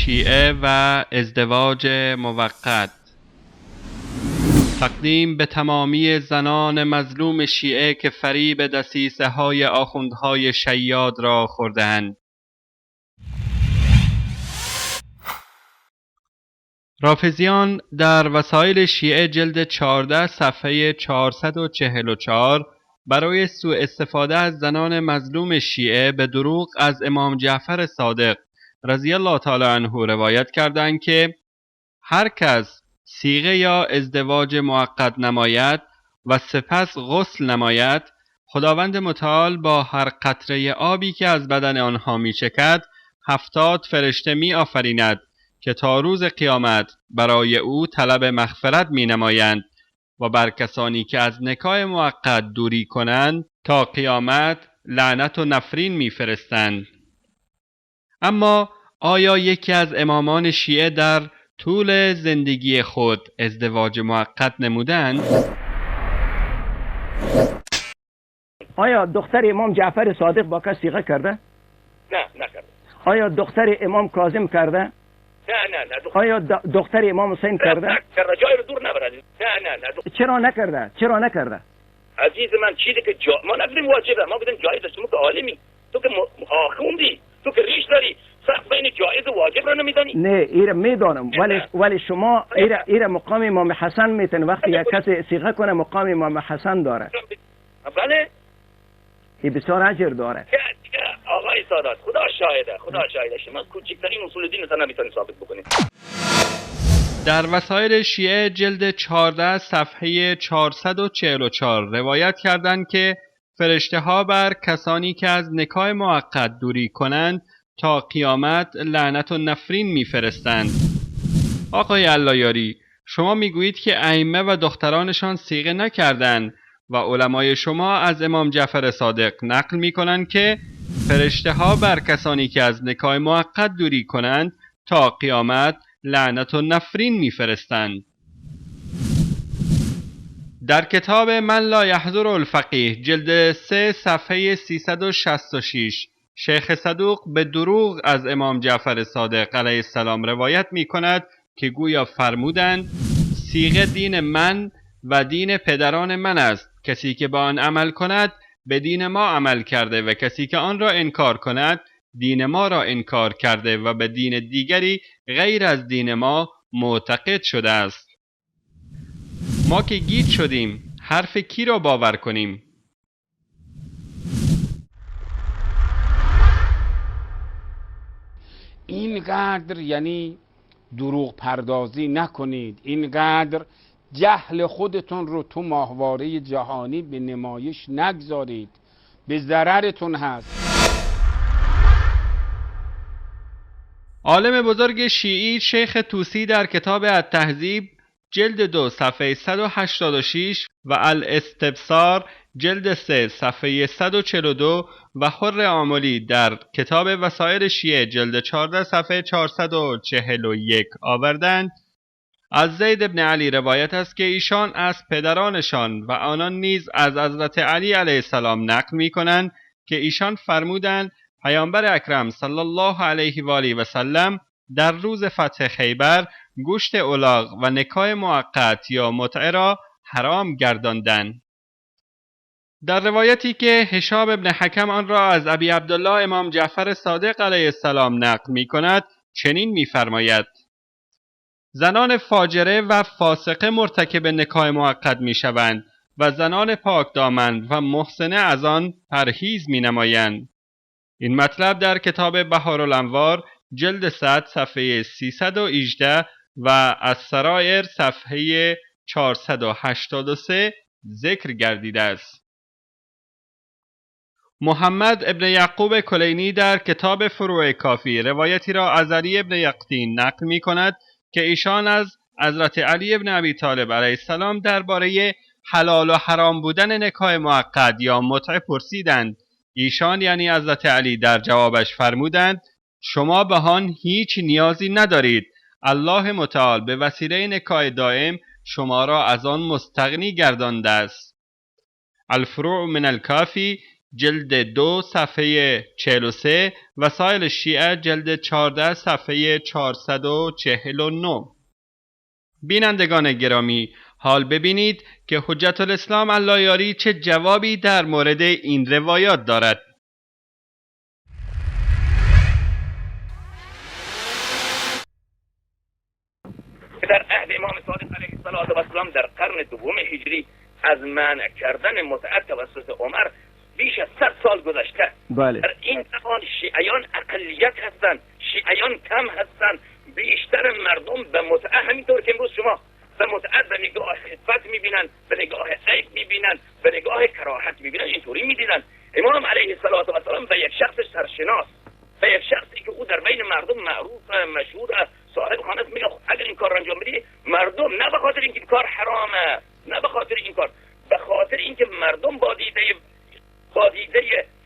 شیعه و ازدواج موقت. تقدیم به تمامی زنان مظلوم شیعه که فریب دسیسه های آخوندهای شیاد را خورده‌اند. رافضیان در وسایل شیعه جلد 14 صفحه 444 برای سوء استفاده از زنان مظلوم شیعه به دروغ از امام جعفر صادق رضی الله تعالی عنه روایت کردند که هر کس صیغه یا ازدواج موقت نماید و سپس غسل نماید، خداوند متعال با هر قطره آبی که از بدن آنها می چکد 70 فرشته می آفریند که تا روز قیامت برای او طلب مغفرت می نمایند و بر کسانی که از نکاح موقت دوری کنند تا قیامت لعنت و نفرین می فرستند. اما آیا یکی از امامان شیعه در طول زندگی خود ازدواج موقت نمودند؟ آیا دختر امام جعفر صادق با کس صیغه کرده؟ نه، نکرده. آیا دختر امام کاظم کرده؟ نه نه نه. آیا دختر امام حسین کرده؟ نکرده. جای رو دور نبر عزیز. نه نه نه. چرا نکرده؟ چرا نکرده؟ عزیز من، چیزی که ما نگفتیم واجبه، ما گفتیم جایز است. تو که عالمی، تو که آخوندی، تو که ریش داری، فرق بین جایز و واجب رو نمیدانی؟ نه، ایره میدانم، ولی شما ایره مقام امام حسن میتن. وقتی یک کسی صیغه کنه مقام امام حسن داره. بله، این بسیار اجر داره. آقای سادات، خدا شاهده، خدا شاهده، شما کوچکترین اصول دین رو نمیتونید ثابت بکنید. در وسایل شیعه جلد 14 صفحه 444 روایت کردند که فرشته ها بر کسانی که از نکاح موقت دوری کنند تا قیامت لعنت و نفرین میفرستند. آقای اللایاری، شما میگویید که ائمه و دخترانشان صیغه نکردند و علمای شما از امام جعفر صادق نقل میکنند که فرشته ها بر کسانی که از نکاح موقت دوری کنند تا قیامت لعنت و نفرین میفرستند. در کتاب من لا یحضر الفقیه جلد 3 صفحه 366 شیخ صدوق به دروغ از امام جعفر صادق علیه السلام روایت می کند که گویا فرمودند صیغه دین من و دین پدران من است، کسی که با آن عمل کند به دین ما عمل کرده و کسی که آن را انکار کند دین ما را انکار کرده و به دین دیگری غیر از دین ما معتقد شده است. ما که گیج شدیم، حرف کی را باور کنیم؟ اینقدر یعنی دروغ پردازی نکنید، اینقدر جهل خودتون رو تو ماهواره جهانی به نمایش نگذارید، به ضررتون هست. عالم بزرگ شیعی شیخ طوسی در کتاب التهذیب جلد 2 صفحه 186 و الاستبصار جلد 3 صفحه 142 و حر آملی در کتاب وسایل شیعه جلد 14 صفحه 441 آوردند. از زید ابن علی روایت است که ایشان از پدرانشان و آنان نیز از حضرت علی علیه السلام نقل می کنند که ایشان فرمودند پیامبر اکرم صلی الله علیه و آله و سلم در روز فتح خیبر گوشت الاغ و نکاح موقت یا متعه را حرام گرداندند. در روایتی که هشام ابن حکم آن را از ابی عبدالله امام جعفر صادق علیه السلام نقل می کند چنین می فرماید: زنان فاجره و فاسقه مرتکب نکاح موقت می شوند و زنان پاک دامن و محسنه از آن پرهیز می نمایند. این مطلب در کتاب بحارالانوار جلد 100 صفحه 318 و السرائر صفحه 483 ذکر گردیده است. محمد ابن یعقوب کلینی در کتاب فروع کافی روایتی را از علی ابن یقطین نقل می کند که ایشان از حضرت علی ابن ابی طالب علیه السلام درباره حلال و حرام بودن نکاح موقت یا متعه پرسیدند. ایشان یعنی حضرت علی در جوابش فرمودند شما به آن هیچ نیازی ندارید، الله متعال به وسیله نکاح دائم شما را از آن مستغنی گردانده است. الفروع من الکافی جلد 2 صفحه 43، وسایل شیعه جلد 14 صفحه 449. بینندگان گرامی، حال ببینید که حجت الاسلام اللایاری چه جوابی در مورد این روایات دارد. در عهد امام صادق علیه السلام در قرن دوم هجری از منع کردن متعه توسط عمر بیش از 100 سال گذشته. بله. در این زمان شیعیان اقلیت هستند، شیعیان کم هستند، بیشتر مردم به متعه، همینطور که امروز شما به متعه به نگاه خفت میبینن، به نگاه عیب میبینن، به نگاه کراهت میبینن، اینطوری میدیدن. امام علیه السلام به یک شخص سرشناس، به یک شخصی که او در بین مردم معروف مشهور صاحب خانه است، میگه اگر این کار را انجام بدی مردم نه به خاطر اینکه کار حرامه، نه به خاطر این کار، به خاطر اینکه مردم با دیده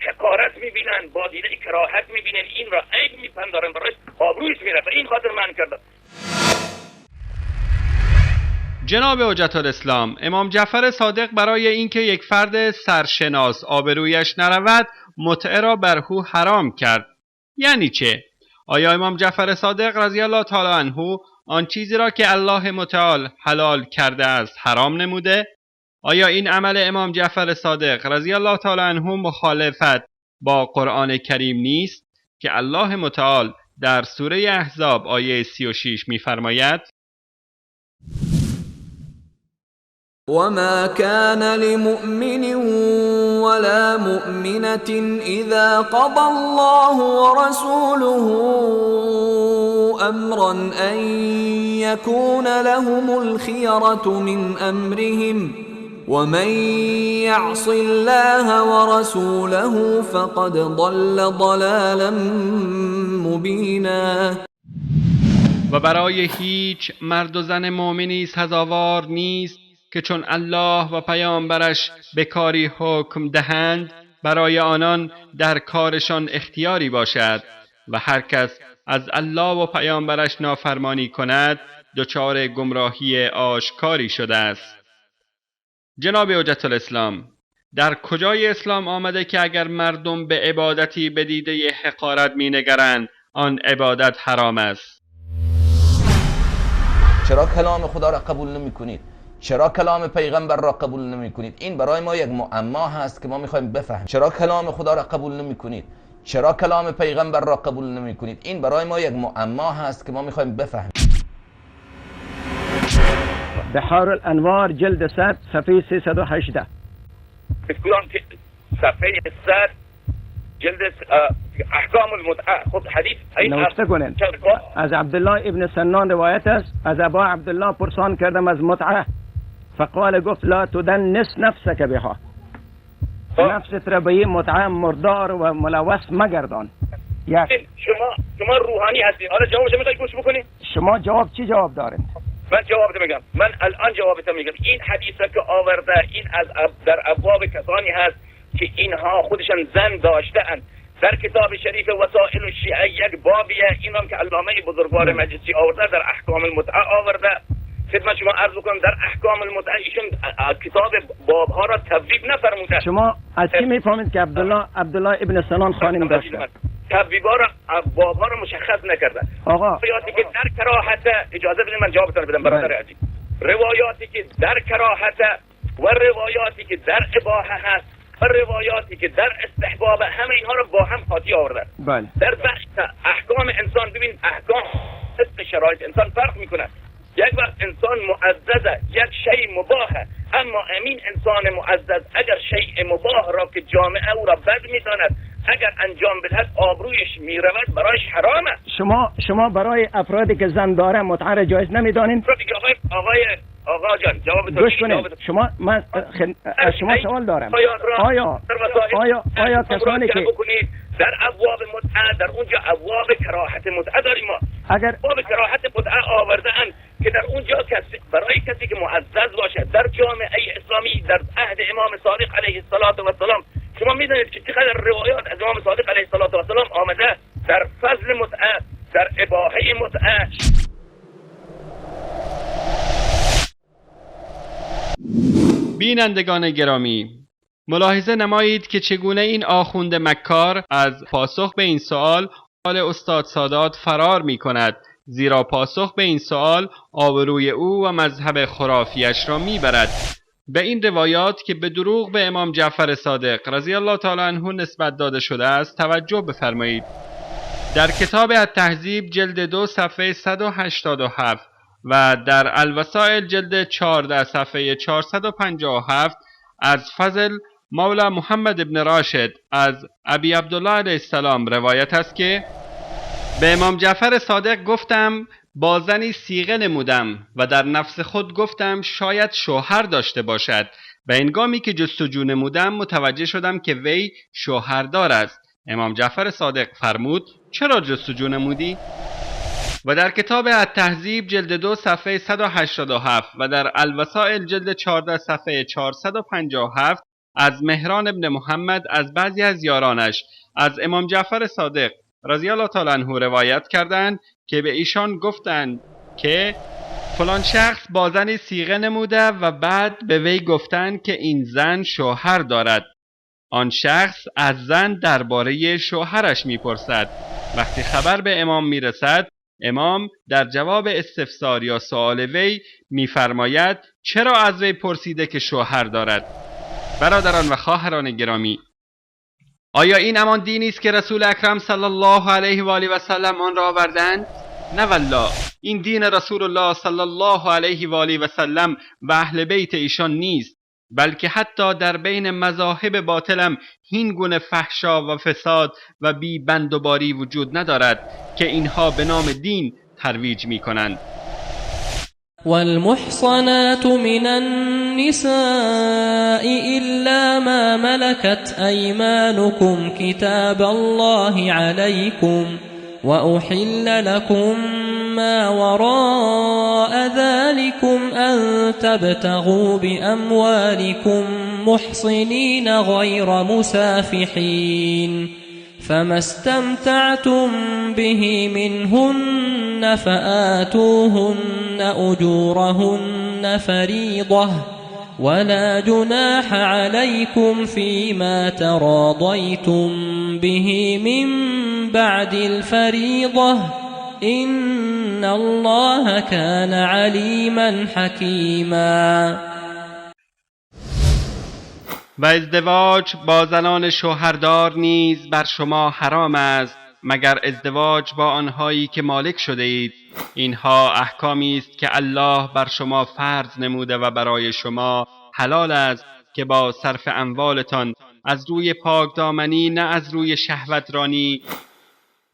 حقارت میبینن، با دیده کراهت میبینن، این را عیب میپندارن، برایش آبرویش میره، این خاطر من کردم. جناب حجت الاسلام، امام جعفر صادق برای اینکه یک فرد سرشناس آبرویش نرود متعه را بر او حرام کرد. یعنی چه؟ آیا امام جعفر صادق رضی الله تعالی عنه آن چیزی را که الله متعال حلال کرده است حرام نموده؟ آیا این عمل امام جعفر صادق رضی الله تعالی عنه مخالفت با قرآن کریم نیست که الله متعال در سوره احزاب آیه 36 می‌فرماید: وما كان لمؤمن ولا مؤمنة إذا قضى الله ورسوله أمرا أن يكون لهم الخيرة من أمرهم ومن يعص الله ورسوله فقد ضل ضلالا مبينا. و برای هیچ مرد و زن مؤمنی سزاوار نیست که چون الله و پیامبرش به کاری حکم دهند برای آنان در کارشان اختیاری باشد و هر کس از الله و پیامبرش نافرمانی کند دچار گمراهی آشکاری شده است. جناب حجت الاسلام، در کجای اسلام آمده که اگر مردم به عبادتی به دیده حقارت مینگرند آن عبادت حرام است؟ چرا کلام خدا را قبول نمی کنید؟ چرا کلام پیغمبر را قبول نمی کنید؟ این برای ما یک معما هست که ما میخوایم بفهمیم. چرا کلام خدا را قبول نمی کنید؟ چرا کلام پیغمبر را قبول نمی کنید؟ این برای ما یک معما هست که ما میخوایم بفهمیم. بحار الانوار جلد 100 صفحه 318. صفحه 100 جلد احکام المتعه. خب حدیث نوشته کنید از عبدالله ابن سنان روایت است، از ابا عبدالله پرسان کردم از متعه، فقال گفت لا تدنس نفسك بها، نفست را به متعه مردار و ملوث مگردان. یک شما روحانی هستید، حالا جوابش میخوای گوش بکنی؟ شما جواب چی جواب دارید؟ من جواب میگم، من الان جوابت میگم. این حدیث که آورده این از در ابواب کسانی هست که اینها خودشان زن داشته‌اند. در کتاب شریف وسائل الشیعه یک بابیه، این هم که علامه بزرگوار مجلسی آورده در احکام المتعه آورده. خدمت شما عرض بکنم در احکام المتعه ایشون کتاب بابها را تبویب نفرموده. شما از چی میفهمید که عبدالله ابن سنان خانم داشته؟ تبویبا را بابها را مشخص نکرده. آقا روایاتی که در کراهت، اجازه بدید من جوابتون بدم برادر عزیز. روایاتی که در کراهت و روایاتی که در اباحه هست و روایاتی که در استحباب، همه اینها رو با هم قاطی آوردن. بله. در بخش احکام انسان ببین احکام طبق شرایط انسان فرق میکنه. یک وقت انسان معززه، یک شی مباهه، اما امین انسان معزز اگر شیء مباح را که جامعه او را بد میداند اگر انجام بدهد آبرویش میرود، برایش حرامه. شما برای افرادی که زن داره متعه را جایز نمیدانید؟ آقا جان جواب گوش کنید. شما من از شما سوال دارم. آیا کسانی که در ابواب متعه، در اونجا ابواب کراهت متعه داریم ما، اگر ابواب کراهت متعه آورده اند که در اونجا کسی برای کسی که معزز باشد در جامعه اسلامی در عهد امام صادق علیه السلام، شما میدانید که چقدر روایات از امام صادق علیه السلام آمده در فضل متعه، در اباحه متعه. بینندگان گرامی، ملاحظه نمایید که چگونه این آخوند مکار از پاسخ به این سوال استاد سادات فرار می کند، زیرا پاسخ به این سوال آبروی او و مذهب خرافیش را می برد. به این روایات که به دروغ به امام جعفر صادق رضی الله تعالی عنه نسبت داده شده است توجه بفرمایید. در کتاب التهذیب جلد 2 صفحه 187 و در الوسائل جلد 14 صفحه 457 از فضل مولا محمد ابن راشد از ابی عبدالله علیه السلام روایت است که به امام جعفر صادق گفتم با زنی صیغه نمودم و در نفس خود گفتم شاید شوهر داشته باشد و هنگامی که جستجو نمودم متوجه شدم که وی شوهردار است. امام جعفر صادق فرمود چرا جستجو نمودی؟ و در کتاب التهذیب جلد 2 صفحه 187 و در الوسائل جلد 14 صفحه 457 از مهران ابن محمد از بعضی از یارانش از امام جعفر صادق رضی الله تعالی عنه روایت کردند که به ایشان گفتند که فلان شخص با زنی صیغه نموده و بعد به وی گفتند که این زن شوهر دارد. آن شخص از زن درباره شوهرش میپرسد. وقتی خبر به امام میرسد، امام در جواب استفسار یا سؤال وی میفرماید چرا از وی پرسیده که شوهر دارد؟ برادران و خواهران گرامی، آیا این همان دینی است که رسول اکرم صلی الله علیه و آله و سلم آن را آوردند؟ نه والله، این دین رسول الله صلی الله علیه و آله و سلم و اهل بیت ایشان نیست، بلکه حتی در بین مذاهب باطلم این گونه فحشا و فساد و بی بندوباری وجود ندارد که اینها به نام دین ترویج می کنند. والمحصنات من النساء إلا ما ملكت أيمانكم كتاب الله عليكم وأحل لكم ما وراء ذلكم أن تبتغوا بأموالكم محصنين غير مسافحين فما استمتعتم به منهن فآتوهن أجورهن فريضة ولا جناح عليكم فيما تراضيتم به من بعد الفريضة إن الله كان عليما حكيما. و ازدواج با زنان شوهردار نیز بر شما حرام است، مگر ازدواج با آنهایی که مالک شده اید. اینها احکامی است که الله بر شما فرض نموده و برای شما حلال است که با صرف اموالتان از روی پاکدامنی، نه از روی شهوت رانی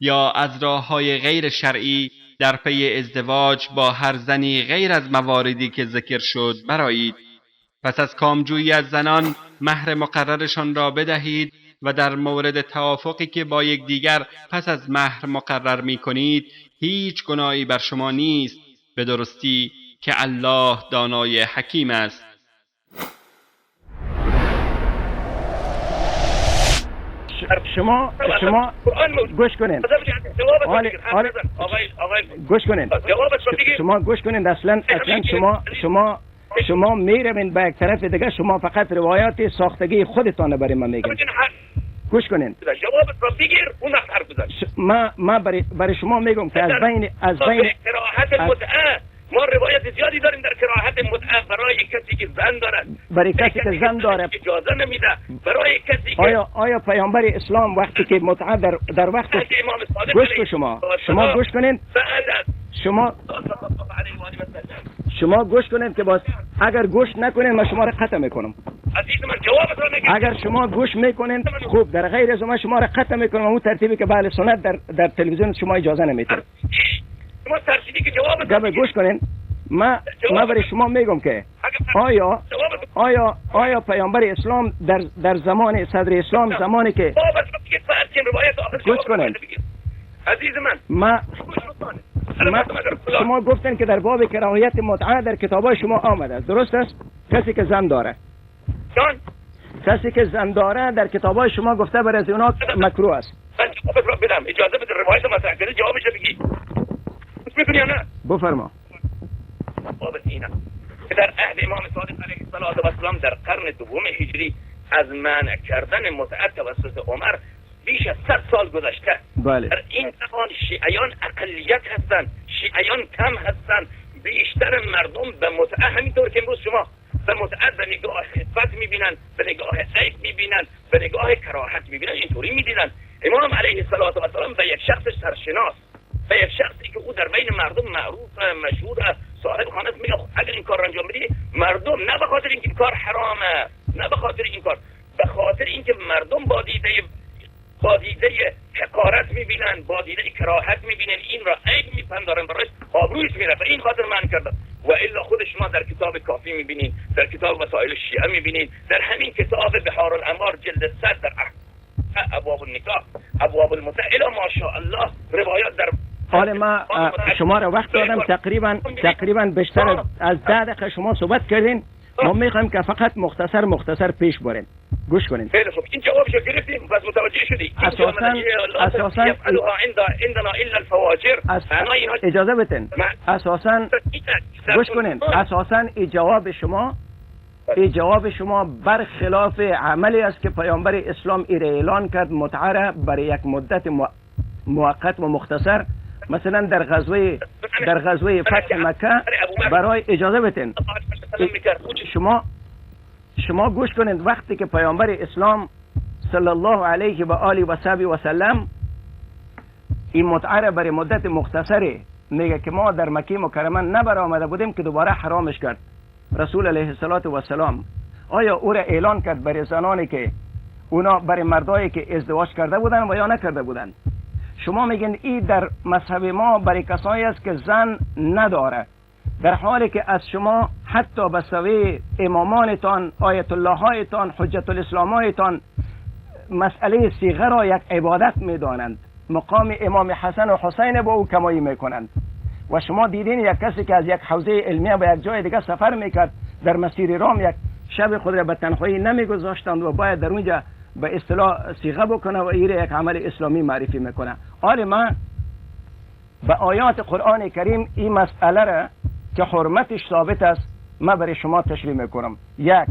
یا از راه‌های غیر شرعی، در پی ازدواج با هر زنی غیر از مواردی که ذکر شد برایید. پس از کامجویی از زنان مهر مقررشان را بدهید و در مورد توافقی که با یکدیگر پس از مهر مقرر می کنید هیچ گناهی بر شما نیست، به درستی که الله دانای حکیم است. شما گوش کنین، گوش کنین، شما گوش کنین. اصلا شما میروین به یک طرف دیگه، شما فقط روایات ساختگی خودتان برای من میگین. گوش کنین، جوابت را بگیر اون وقت حرف بزن. ما برای شما میگم که از بین کراهت متعه ما روایت زیادی داریم در کراهت متعه برای کسی که زن دارد، برای کسی که زن داره اجازه نمیده، برای کسی که آیا پیامبر اسلام وقتی که متعه در وقت گوش کن، شما گوش کنین، شما گوش کنید که باز اگر گوش نکنین من شما را قطع میکنم. عزیز من جوابت را نگید. اگر شما گوش میکنین خوب، در غیر از من شما را قطع میکنم. اون ترتیبی که بله سنت در تلویزیون شما اجازه نمیده. شما ترتیبی که جواب گوش کنین، ما برای شما میگم که آیا پیامبر اسلام در زمان صدر اسلام، زمانی که گوش کنین عزیز من، ما شما گفتن که در باب کراهیت متعه در کتابای شما آمده است، درست است؟ کسی که زن داره، کسی که زن داره در کتابای شما گفته بر از اونا مکروه است. من جوابت را بدم، اجازه بده روایت مطرح کردی جوابش بگی. گوش میکنی یا نه؟ بفرما. باب اینه که در عهد امام صادق علیه السلام در قرن دوم هجری از منع کردن متعه توسط عمر بیش از 100 سال گذشته. بله. در این زمان شیعیان اقلیت هستند، شیعیان کم هستند، بیشتر مردم به متعه، همینطور که امروز شما به متعه به نگاه خفت میبینن، به نگاه عیب میبینن، به نگاه کراهت میبینن، اینطوری میدیدن. امام علیه الصلاة والسلام به یک شخص سرشناس، به یک شخصی که او در بین مردم معروف مشهور است، صاحب خانه است، میگه اگر این کار را انجام بدی مردم نه به خاطر اینکه کار حرامه، نه به خاطر این کار، به خاطر اینکه مردم با دیده حقارت میبینن، با دیده کراهت میبینن، این را عیب میپندارن، برایش آبرویش میره، این خاطر من کردم. و الا خود شما در کتاب کافی میبینین، در کتاب وسائل شیعه میبینین، در همین کتاب بحار الانوار جلد 100 در ابواب النکاح، ابواب المتعه، الی ماشاءالله روایات در حال ما شما را وقت دادم، تقریبا بیشتر از 10 دقیقه شما صحبت کردین. ما میخوایم که فقط مختصر پیش بریم. گوش کنین. خیلی خوب، این جوابشو گرفتیم، پس متوجه شدی. اساساً عندنا الا الفواجر. اجازه بدین. اساساً گوش کنین. اساساً این جواب شما برخلاف عملی است که پیامبر اسلام ایره اعلان کرد متعه را برای یک مدت موقت و مختصر، مثلا در غزوه فتح مکه برای اجازه بدین. شما گوش کنید، وقتی که پیامبر اسلام صلی الله علیه و آله و صحبه و سلم این متعه را برای مدت مختصری میگه که ما در مکه مکرمه نبر آمده بودیم که دوباره حرامش کرد رسول علیه الصلاة والسلام، آیا او را اعلان کرد برای زنانی که اونا، برای مردایی که ازدواج کرده بودن و یا نکرده بودن؟ شما میگین این در مذهب ما برای کسایی است که زن نداره، در حالی که از شما حتی به سوی امامانتان، آیت الله هایتان، حجت الاسلام هایتان مسئله صیغه را یک عبادت میدانند، مقام امام حسن و حسین با او کمایی میکنند. و شما دیدین یک کسی که از یک حوزه علمیه به یک جای دیگه سفر میکرد، در مسیر رام یک شب خود را به تنهایی نمیگذاشتند و باید در اونجا به اصطلاح صیغه بکنه و ایره یک عمل اسلامی معرفی میکنه. آره، من به آیات قرآن کریم این مسئله را که حرمتش ثابت است من برای شما تشریح میکنم. یک،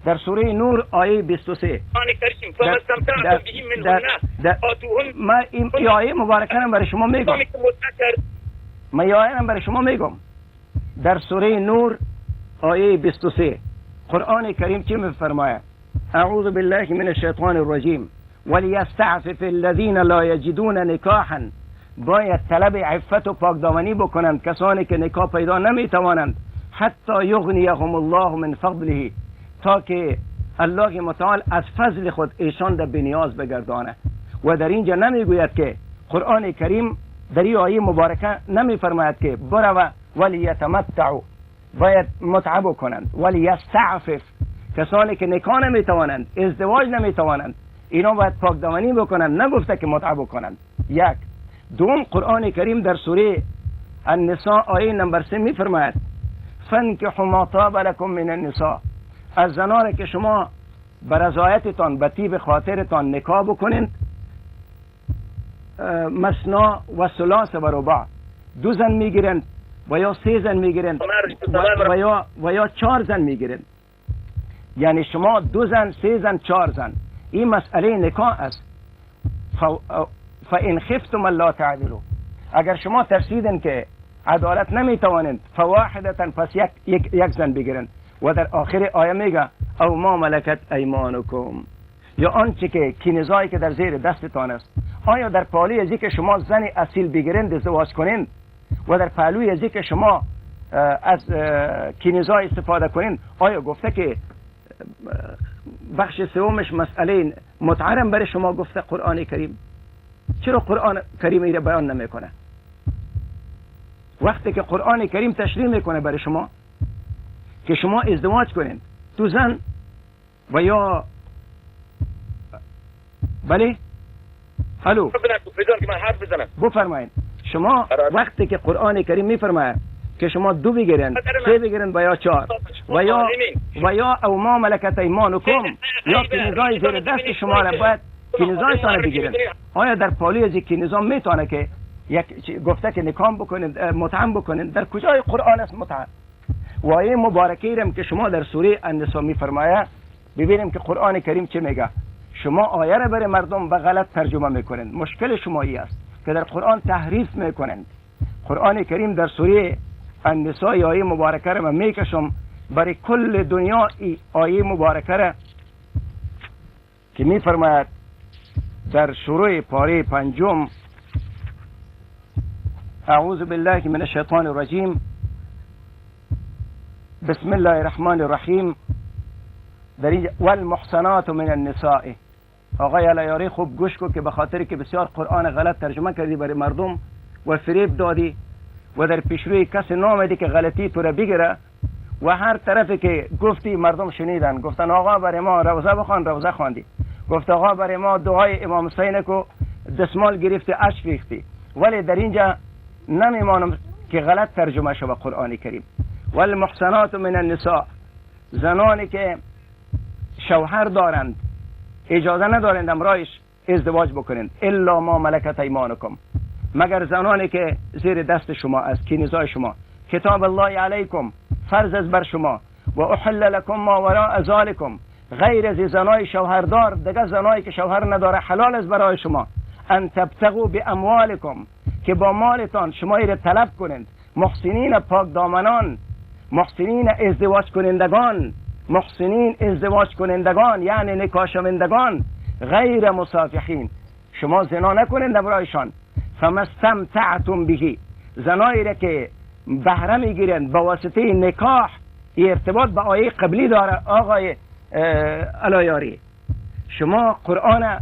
در سوره نور آیه 23 من این آیه مبارکه را برای شما میگم، من آیه را برای شما میگم. در سوره نور آیه 23 قرآن کریم چی میفرماید؟ اعوذ بالله من الشیطان الرجیم وليستعفف الذين لا يجدون نکاحا. باید طلب عفت و پاکدامنی بکنند کسانی که نکاح پیدا نمیتوانند، حتی یغنیهم الله من فضله، تا که الله متعال از فضل خود ایشان را به نیاز بگردانه. و در اینجا نمیگوید که قرآن کریم در این آیه مبارکه نمیفرماید که برو ولیتمتعوا، باید متعه بکنند. ولیستعفف، کسانی که نکاح نمیتوانند، ازدواج نمیتوانند، اینا باید پاکدامنی بکنند، نگفته که متعه بکنند. یک. دوم، قرآن کریم در سوره النساء آیه نمبر 3 میفرماید فانکحوا ما طاب لکم من النساء، از زنان که شما به رضایتتان، به طیب خاطرتان نکاح بکنید، مثنا و ثلاث و رباع، 2 زن میگیرند و یا 3 زن میگیرند و یا 4 زن میگیرند. یعنی شما 2 زن، 3 زن، 4 زن، این مسئله نکاح است. فإن خفتم لا تعدلوا، اگر شما ترسیدن که عدالت نمیتوانند، فواحدة، پس یک زن بگیرند. و در آخر آیه میگه او ما ملکت ایمانکم، یا آنچه که کنیزایی که در زیر دستتان است. آیا در پالوی از که شما زن اصیل بگیرند ازدواج کنند و در پهلوی از که شما از کنیزای استفاده کنند، آیا گفته که بخش سومش مسئله متعرم برای شما گفته قرآن کریم؟ چرا قرآن کریم ایره بیان نمیکنه؟ وقتی که قرآن کریم تشریح میکنه برای شما که شما ازدواج کنید 2 زن و یا بله، الو بفرمایید. شما وقتی که قرآن کریم میفرماید که شما 2 بگیرن، 3 بگیرن و یا 4 و یا او ما ملکت ایمانکم، یا کنیزای زیر دست شما را باید کنیزایتان بگیرن، آیا در پالی از یک کنیزا میتونه که یک گفته که نکام بکنید، متعم بکنید؟ در کجای قرآن است متعم؟ و آیه مبارکه رم که شما در سوره النساء میفرماید ببینیم که قرآن کریم چه میگه. شما آیه را برای مردم به غلط ترجمه میکنند. مشکل شما ای است که در قرآن تحریف میکنند. قرآن کریم در سوره النساء آیه مبارکه را من میکشم برای کل دنیا. ای آیه مبارکه را که میفرماید در شروع پاره پنجم، اعوذ بالله من الشیطان الرجیم، بسم الله الرحمن الرحیم، در اینجا والمحصنات من النساء. آقای علایاری خوب گوش کن که به خاطر که بسیار قرآن غلط ترجمه کردی برای مردم و فریب دادی و در پیشروی کسی نامدی که غلطی تو را بگیره و هر طرفی که گفتی مردم شنیدن، گفتن آقا برای ما روزه بخوان، روزه خواندی. گفت آقا برای ما دعای امام حسین کو، دستمال گرفتی اشک ریختی. ولی در اینجا نمیمانم که غلط ترجمه شود قرآن کریم. والمحصنات من النساء، زنانی که شوهر دارند اجازه ندارند امرایش ازدواج بکنند، الا ما ملکت ایمانکم، مگر زنانی که زیر دست شما است، کنیزای شما. کتاب الله علیکم، فرض از بر شما. و احل لکم ما وراء ذلکم، غیر از زنای شوهردار، دیگه زنایی که شوهر نداره حلال است برای شما. ان تبتغوا باموالکم، که با مالتان شما را طلب کنند. محسنین پاک دامنان، محسنین ازدواج کنندگان، محسنین ازدواج کنندگان یعنی نکاح شوندگان، غیر مصافحین، شما زنا نکنند برایشان. فما استمتعتم به، زنایی را که بهره میگیرند با واسطه نکاح، ارتباط به آیه قبلی داره آقای علایاری. شما قرآن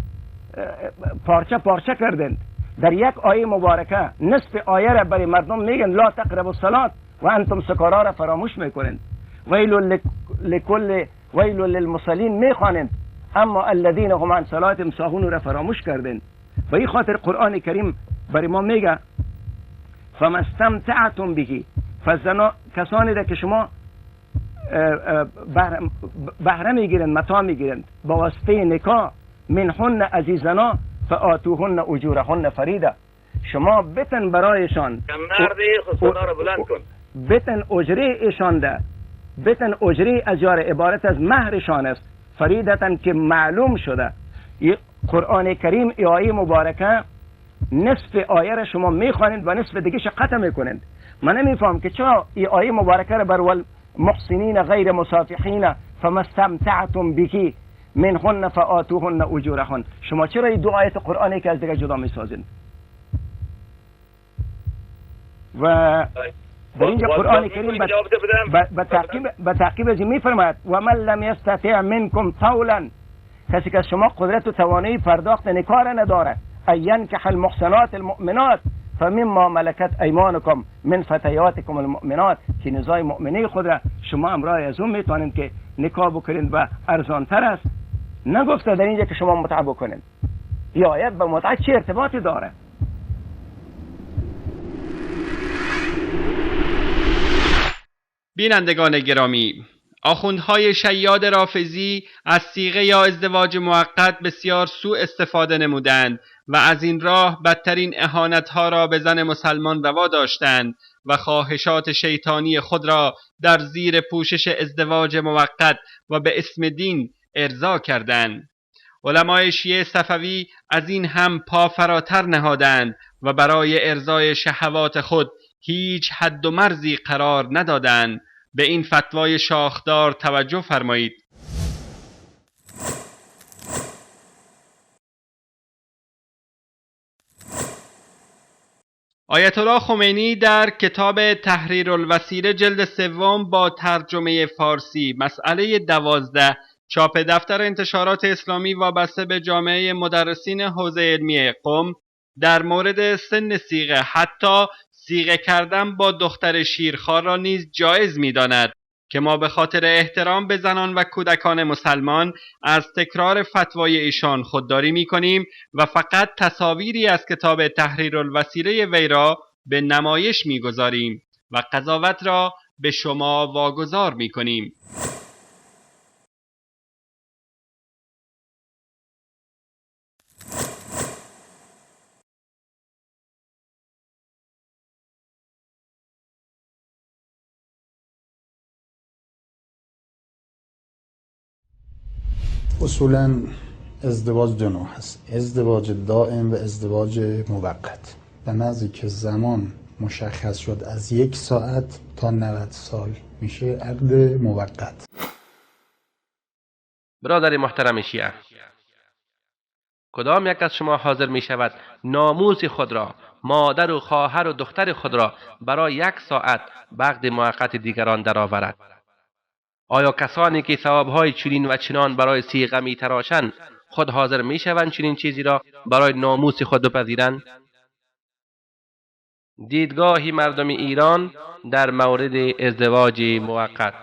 پارچه پارچه کردند. در یک آیه مبارکه نصف آیه را برای مردم میگن لا تقربوا الصلاة و انتم سکارا را فراموش میکنند. ویل لکل ویل للمصلین میخوانند، اما الذین هم عن صلاتهم ساهون را فراموش کردند. و این خاطر قرآن کریم برای ما میگه فما استمتعتم به، فزنا کسانی را که شما بهره میگیرند، متاع میگیرند با واسطه نکاح، منهن عزیزنا فآتوهن اجورهن فریده، شما بتن برایشان بتن اجره ایشان ده، بتن اجره از یار عبارت از مهرشان است، فریدتن که معلوم شده. قرآن کریم آیه مبارکه نصف آیه را شما میخوانید و نصف دیگه قطع میکنید. من نمیفهم که چرا این آیه مبارکه را بر محسنین غیر مصافحین فما استمتعتم به منهن فآتوهن اجورهن، شما چرا این دو آیت قرآنی که از دیگه جدا میسازید؟ و در اینجا قرآن کریم به تعقیب از این میفرماید و من لم یستطع منکم طولا، کسی که از شما قدرت و توانایی پرداخت نکاح را نداره، ان ینکح المحصنات المؤمنات فمما ملکت ایمانکم من فتیاتکم المؤمنات، که نزای مؤمنه خود را شما امرای از اون میتونید که نکاح بکنید و ارزانتر است. نگفته در اینجا که شما متعه بکنید. این آیت به متعه چه ارتباطی داره؟ بینندگان گرامی، آخوندهای شیاد رافضی از صیغه یا ازدواج موقت بسیار سوء استفاده نمودند و از این راه بدترین اهانتها را به زن مسلمان روا داشتند و خواهشات شیطانی خود را در زیر پوشش ازدواج موقت و به اسم دین ارضا کردند. علمای شیعه صفوی از این هم پا فراتر نهادند و برای ارضای شهوات خود هیچ حد و مرزی قرار ندادند. به این فتوای شاخدار توجه فرمایید. آیت الله خمینی در کتاب تحریر الوسیله جلد سوم با ترجمه فارسی مسئله 12 چاپ دفتر انتشارات اسلامی وابسته به جامعه مدرسین حوزه علمی قم در مورد سن صیغه، حتی صیغه کردن با دختر شیرخوار را نیز جایز می‌داند که ما به خاطر احترام به زنان و کودکان مسلمان از تکرار فتوای ایشان خودداری می‌کنیم و فقط تصاویری از کتاب تحریر الوسیله وی را به نمایش می‌گذاریم و قضاوت را به شما واگذار می‌کنیم. اصولا ازدواج دو نوع هست، ازدواج دائم و ازدواج موقت. به محضی که زمان مشخص شد از 1 ساعت تا 90 سال میشه عقد موقت. برادر محترم شیعه، کدام یک از شما حاضر می شود ناموس خود را، مادر و خواهر و دختر خود را برای 1 ساعت عقد موقت دیگران درآورد؟ آیا کسانی که ثوابهای چنین و چنان برای صیغه می تراشند خود حاضر می شوند چنین چیزی را برای ناموس خود بپذیرند؟ دیدگاه مردم ایران در مورد ازدواج موقت.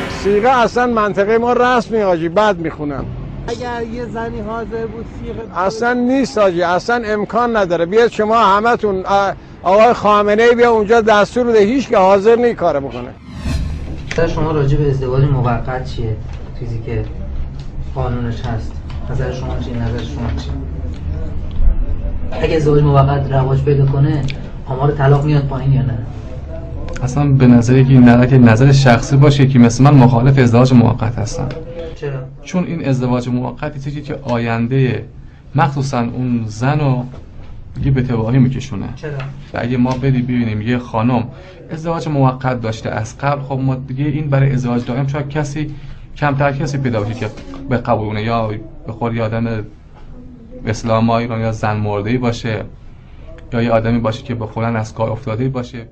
صیغه اصلا منطقه ما رسمی آجی، بد میخونن. اگر یه زنی حاضر بود صیغه اصلا نیست آجی، اصلا امکان نداره. بیاد شما همتون آقای خامنه ای بیا اونجا دستور بده، هیچ که حاضر نی کار بکنه. نظر شما راجع به ازدواج موقت چیه؟ چیزی که قانونش هست. نظر شما چیه؟ نظر شما چیه؟ اگه ازدواج موقت رواج پیدا کنه آمار طلاق میاد پایین یا نه؟ اصلا به نظر یکی که نظر شخصی باشه که مثل من مخالف ازدواج موقت هستم. چرا؟ چون این ازدواج موقتی چیزی که آینده مخصوصا اون زن رو دیگه به تباهی میکشونه. چرا؟ اگه ما بدی ببینیم یه خانم ازدواج موقت داشته از قبل، خب ما دیگه این برای ازدواج دائم شاید کسی کمتر کسی پیدا بشه که به قبولونه، یا به خود یه آدم اسلام ایران یا زن مرده‌ای باشه، یا یه آدمی باشه که به خودن از کار افتاده باشه.